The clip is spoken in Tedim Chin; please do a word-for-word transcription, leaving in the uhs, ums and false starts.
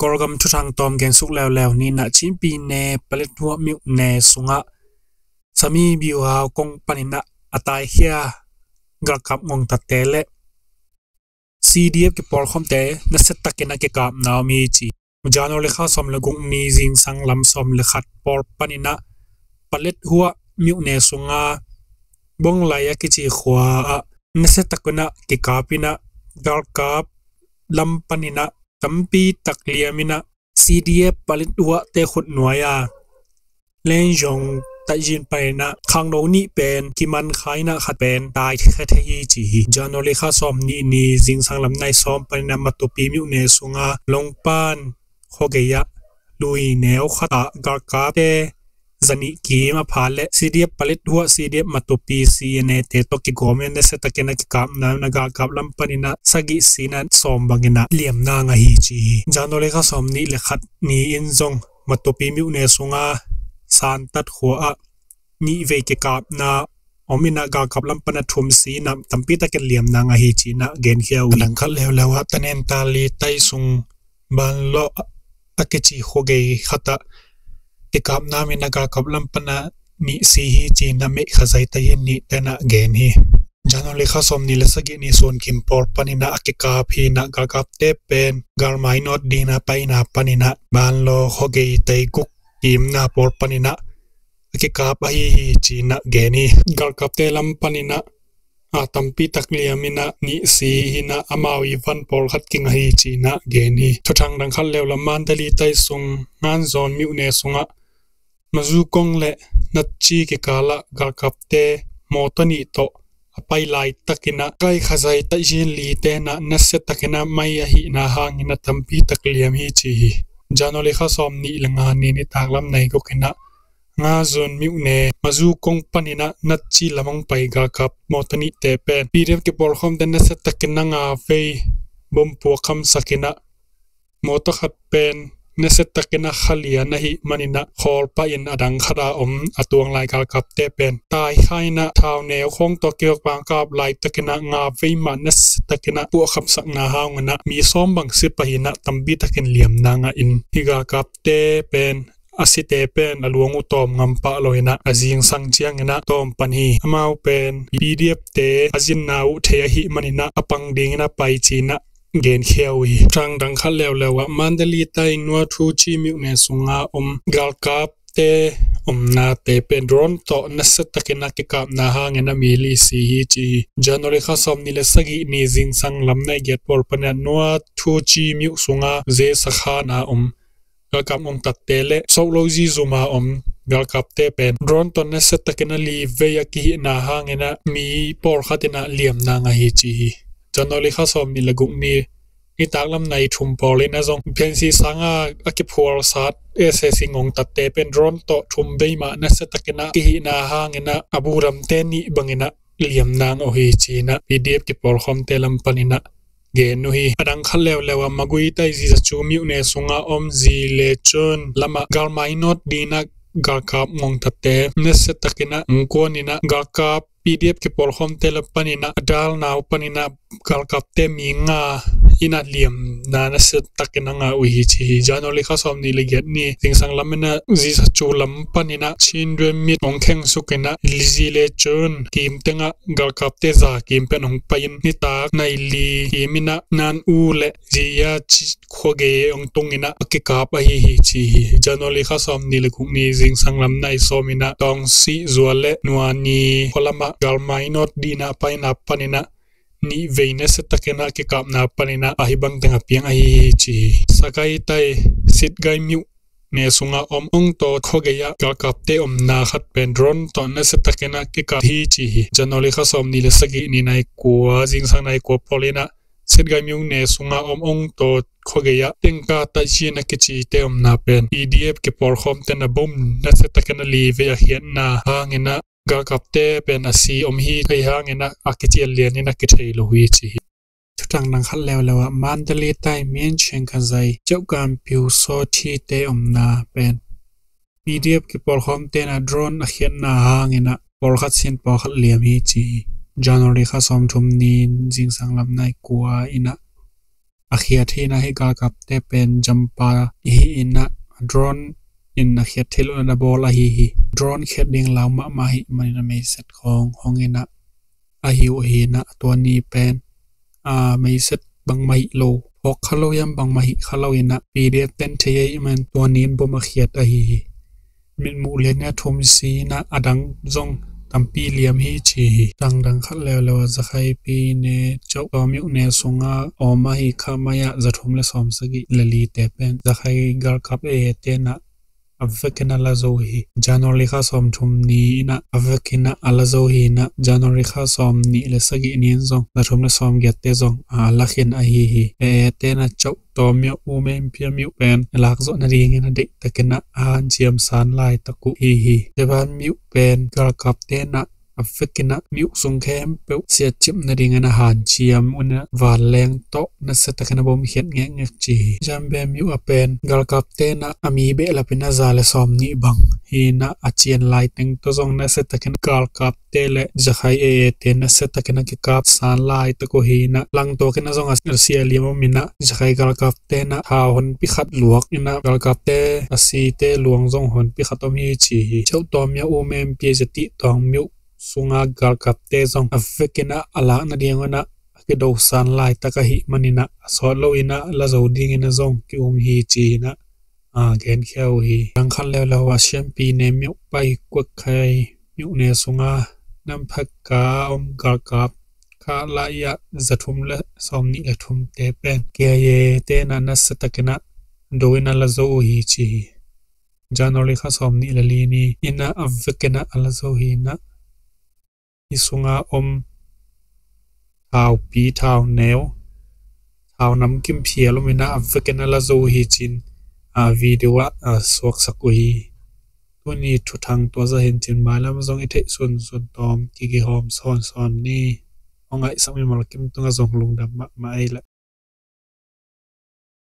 Kawlgam thuthang tawm gensuk leuleu ni in ah Chinpi ne Paletwa myone sungah Sami Biuhau kong panin ah a taikhia galkap ngongtatte le C D F kipawlkhawmte nasiatakin a kikapna om hi ci. January kha sawm le guk ni zingsang lam sawm le khat pawl panin ah Paletwa myone sunga Bonglai a kici khua ah nasiatakin a kikap in ah galkap lam panin ah tampi tak liam in ah C D F Paletwa te khutnuai a Lenjong taizin panin ah khangno nih pen kiman kha in ah khat pen taikhia thei hi ci hi. January kha sawm nih ni zingsang lam nai sawm panin ah Matupi myone sunga Longpan khuagei ah lui neu khat ah galkapte zanih kim a pha le C D F Paletwa, C D F Matupi, C N A te tawh kigawm in nasiatakin a kikapna na galkap lam panin ah sagih sin ah sawm bangin ah liamna ngah hi ci hi. January kha sawm nih le khat ni in zong Matupi myone sunga Santat khua ah nih vei kikapna om in ah galkap lam pan a thum sin ah tampi takin liamna ngah hi ci in ah genkhia uh hi. A dang khat leuleu ah Tanentali tai sung Banlawh a kici khuagei khat ah kikapna om in ah galkap lam pan a nih si hi ci in ah Meikha Zai taizin nih ten ah gen hi. January kha sawm nih le sagih ni sun kim pawl panin ah a kikap hi in ah galkapte pen Galmai North din ah paina panin ah Banlawh khuagei tai guk kimna pawl panin ah a kikap ahi hi ci in ah gen hi. Galkapte lam panin ah a tampi tak liam in ah nih si hi in ah amau i van pawlkhat kingah hi ci in ah gen hi. Thuthang dang khat leuleu ah Mandalay tai sung Nganzawn myone sungah Mazukong le Natchi kikal ah galkapte mawtaw nih tawh a pai laitakin ah Kaikhazai taizin li ten ah nasiatakin a mai ahihna hangin a tampi tak liam hi ci hi. January kha sawm nih le nga ni nitak lam nai guk in ah Ngazun myone Mazukong panin ah Natchi lam hong pai galkap mawtaw nihte pen P D F kipawlkhawmte nasiatakin a nga vei bom puak khamsakin ah mawtaw khat pen nasiatakin a kha lian ahih manin ah khawl pahin a dang khat a om a tuang lai galkapte pen taikhia in ah thau neu khawng tawh kihok pangkap laitakin ah nga vei mah nasiatakin a puah khamsakna hangin ah mi sawm bang si pah in ah tampi takin liamna ngah in hih galkapte pen a site pen a luang uh tawm ngam pah lo in ah a zingsang ciangin ah tawm pan hi. Amau pen P D F te a zinna uh thei ahih manin ah a pang dingin a pai ci in ah genkhia uh hi. Thuthang dang khat leuleu ah Mandalay tai Nuathuchi myone sunga om galkapte omnate pen drone tawh nasiatakin a kikapna hangin a mi li si hi ci hi. January kha sawm nih le sagih ni zingsang lam nai giat pawl panin ah Nuathuchi myo sunga Zesakhan a om galkap ngongtatte le Sohlozi zum a om galkapte pen drone tawh nasiatakin a li vei a kihihna hangin ah mi pawlkhat in ah liamna ngah hi ci hi. January kha sawm nih le guk ni nitak lam nai thum pawl in ah zong Phensi sanga a kiphualsat S A C ngongtatte pen drone tawh thum vei mah nasiatakin a kihihna hangin ah a budamte nih bangin ah liamna ngah uh hi ci in ah P D F kipawlkhawmte lam panin ah gen uh hi. A dang khat leuleu ah Magway tai Zizachu myone sunga om Zilechun lamah Galmai North din ah galkap ngongtatte nasiatakin ah ngkuan in ah galkap P D F kipawlkhawmte lam panin ah a dalna uh panin ah galkapte mi nga in ah liamna nasiatakin a ngah uh hi ci hi. January kha sawm nih le giat ni zingsang lam in ah Zizachu lam panin ah Chindwin mit hong khengsuk in ah Zilechun kim teng ah galkapte za kim pen hong pai in nitak nai li kim in ah Nan U le Ziya ci khuagei hong tung in ah a kikap ahi hi ci hi. January kha sawm nih le guk ni zingsang lam nai sawm in ah Tawngsih Zual le Nuani khua lamah Galmai North din ah paina panin ah nih vei nasiatakin a kikapna panin ah ahi bang teng a piang ahi hi ci hi. Sagaing tai Sitgaing myone sunga om Ongtaw khuagei ah galkapte omna khat pen drone tawh nasiatakin a kikap hi ci hi. January kha sawm nih le sagih ni nai kua zingsang nai kua pawl in ah Sitgaing myone sunga om Ongtaw khuagei ah tengka taizin a kicite omna pen P D F kipawlkhawmte in a bom nasiatakin a li vei a khiatna hangin ah galkapte pen a si om hi thei hangin ah a kician lian in a kithei lo hi ci hi. Thuthang dang khat leuleu ah Mandalay tai Miancheng Kazai Ceukan Piu Sawthite omna pen P D F kipawlkhawmte in a drone a khiatna hangin ah pawlkhat sin pawlkhat liam hi ci hi. January kha sawm thum ni zingsang lam nai kua in ah a khiat hi in ah, hih galkapte pen jampa i hi in ah, drone in a khiat theih lohna bawl ahi hi. Drone khiat ding lau mahmah hi manin ah meiset khawng hong in ah, a hi uh hi in ah, tua ni pen a meiset bangmah hi lo, phawk kha lo hiam bangmah hi kha lo in ah, P D F ten thei ahih man tua ni in bom a khiat ahi hi. Mitmuh lian in ah thum si in ah, a dang zong tampi liam hi ci hi. Dangdang khat leuleu ah Zakhaipine Chauh Taw Myone sunga om ahi kha mai ah za thum le sawm sagih le lite pen Zakhai galkap A A te in ah a vekin ah la zo hi. January kha sawm thum ni in ah a vekin ah a la zo hi in ah, January kha sawm nih le sagih ni in zong za thum le sawm giatte zong a la khin ahi hi. A A te in ah Chauh Taw Myo U Mem Pia Myo pen lak zawh nadingin a deihtakin ah a hanciam san laitak uh hi hi. Tua ban Myo pen galkapte in ah a vekin ah Myo sung khempeuh siatcip nadingin a hanciam un ah, vanleng tawh nasiatakin a bom khiat ngekngek ci hi. Jambe Myo a pen galkapte in ah a mi behlap in ah za le sawm nih bang hi in ah, a cian laiteng tawh zong nasiatakin galkapte le Zakhai A A te nasiatakin a kikap san laitak uh hi in ah, langtuakin ah zong a sia liam om in ah, Zakhai galkapte in ah thau honpi khat luak in ah, galkapte a site luang zong honpi khat om hi ci hi. Chauh Taw Myo U Mem Pia Za Tih Tawng Myo sunga galkapte zong a vekin ah a lak nadingun ah a kido san laitak ahih manin ah a sawt lo in ah la zo dingin ah zong ki-um hi ci in ah a genkhia uh hi. Dang khat leuleu ah Siampi Ne Myo Pai Kuak Khai Myo ne sunga Namphaka a om galkap kha lai ah za thum le sawm nih le thumte pen K I A te in ah nasiatakin ah do in ah la zo uh hi ci hi. January kha sawm nih le li ni in ah a vekin ah a la zo hi in ah, hi sunga om thaupi, thauneu, thaunam kimphial om in ah a vekin ah la zo uh hi ci in a video ah a suaksak uh hi. Tuni thuthang tua za hi in cin, mailam zong i theih sunsun tawm kikihawm sawnsawn ni. Hong ngaihsak mimal kim tungah zong lungdam mahmah ei la.